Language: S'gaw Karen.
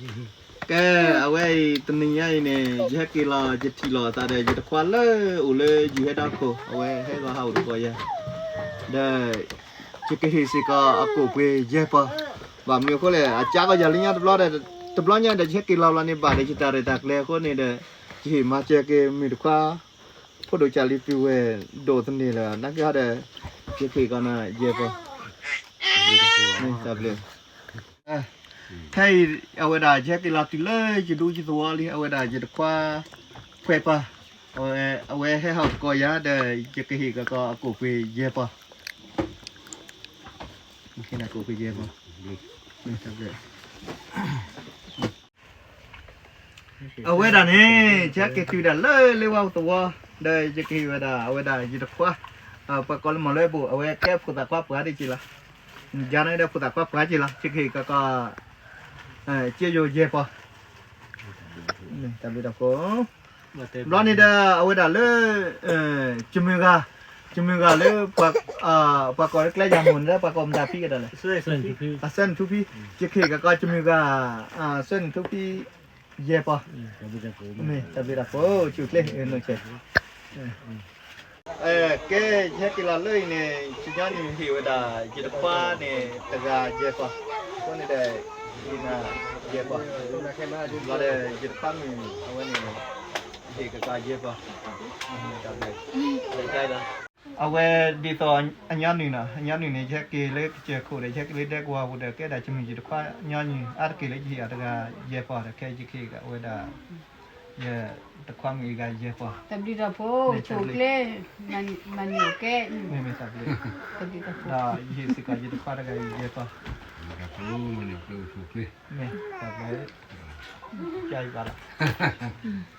ကဲ, အဝဲအံၤတနံၤညါအံၤန့ၣ် ယဟဲက့ၤလီၤ ယထံၣ်လီၤအသးဒီး ယတခွါလၢအိၣ်လၢယုၢ်ဟဲဒီခိၣ် အဝဲဟဲဂီၤဟးအိၣ်တကိးယၤ, ဒီး ယကဟ့ၣ်စ့ၢ်ကီးအကိၣ်ပှ့ၤယဲၢ်ပီၤ, ဘၣ်မနုၤအဃိလဲၣ် အကါကီယၤလၢညါတဘျီဒီး တဘျီညါဒီး ယဟဲက့ၤလီၤဘျီန့ၣ် ဘၣ်ဒီးယတၢ်ရဲၣ်တၢ်ကျဲၤအဃိန့ၣ်ဒီး ယဟ့ၣ်မၤစၢၤက့ၤမုၣ်တခွါ ဖိဒိၣ်ကၢ်လံၤပုၢ်ဝဲၢ်ဒိၣ်သန့ၤလၢ နာ်က့ဒီး ယကဟ့ၣ်ကီးနၤယဲၢ်ပီၤ, တၢ်ဘျုး ခဲအံၤ အဝဲဒၣ်ယဟဲက့ၤလီၤတုၤလၢယဒူယသဝီလံ အဝဲဒၣ်ယတခွါ ဖှဲးပီၤ, အဝဲဟဲဟးအိၣ်တကိးယၤဒီး ယကဟ့ၣ်ကီးအကိၣ်ပှ့ၤယဲၢ်ပီၤ, ကိၣ်ပှ့ၤယဲၢ်ပီၤ, အဝဲဒၣ်န့ၣ် ယဟဲက့ၤတုၤဒၣ်လၢလ့ဝါသဝီ, ဒီးယကဟ့ၣ်ဝဲဒၣ် အဝဲဒၣ်ယတခွါ ပှၤကိးလၢမီၢ်လၢဘိၣ် အဝဲကဲဖိသၣ်ခွါပှၢ်ဒ်က့ၤလီၤ, ယၤန့ၣ်ဒီးဖိသၣ်ခွါပှၢ်က့ၤလီၤ ယကဟ့ၣ်ကီး က့ယိၤယဲၢ်ပီၤ, တၢ်ဘျုးတၢ်ဖှိၣ်, ဘျီန့ၣ်ဒီး အဝဲဒၣ်လၢ ကမုၢ်ဂၤ, ကမုၢ်ဂၤလၢ ပှၤကိးလၢကျဲယၤမိၢ်န့ၣ်ဒီး ပှၤကိးမတၤဖံကဒီးလဲၣ်, အစၢနထူဖံ, ယကဟ့ၣ်ကီးကမုၢ်ဂၤ စၢနထူဖံ ယဲၢ်ပီၤ, တၢ်ဘျုးတၢ်ဖှိၣ် ဆူၣ်ချ့ ကဲ ယဟဲက့ၤလီၤလၢအံၤန့ၣ် ယညီနုၢ်ဟ့ၣ်ဝဲဒၣ် ယတခွါန့ၣ် တဂၤယဲၢ်ပီၤ, အဃိန့ၣ်ဒီး ယဲၢ်ပီၤ, ဘျီဒီး ယတခွါမုၣ်အဝဲန့ၣ် ဟ့ၣ်ကကီးယဲၢ်ပီၤ, အဝဲဒ်သိးအညီနုၢ်နီၤ, အညီနုၢ်န့ၣ် ယဟဲက့ၤလၢကစၢၢ်ခိၣ်ဒီး ယဟဲက့ၤလၢဒဲကဝီၤပူၤဒီး ကဲဒၣ်ယမုၣ်ယတခွါညီနုၢ် အါတက့ၢ်လၢယဟ့ၣ်အီၤတဂၤယဲၢ်ပီၤဒီး ခဲအံၤယကဟ့ၣ်ကီးဝဲဒၣ် ယတခွါမုၣ်အံၤတဂၤယဲၢ်ပီၤ, တၢ်ဘျုးတၢ်ဖှိၣ် ဆူၣ်ချ့ မၤန့ၢ်ကဲ, မ့မ့ၢ်တၢ်ဘျုး, ဒီးယဟ့ၣ်စ့ၢ်ကီးယတခွါတဂၤအံၤယဲၢ်ပီၤ, တၢ်ဘျုး, မ့ၢ်တၢ်ဘျုး, ယဘၣ်လီၤ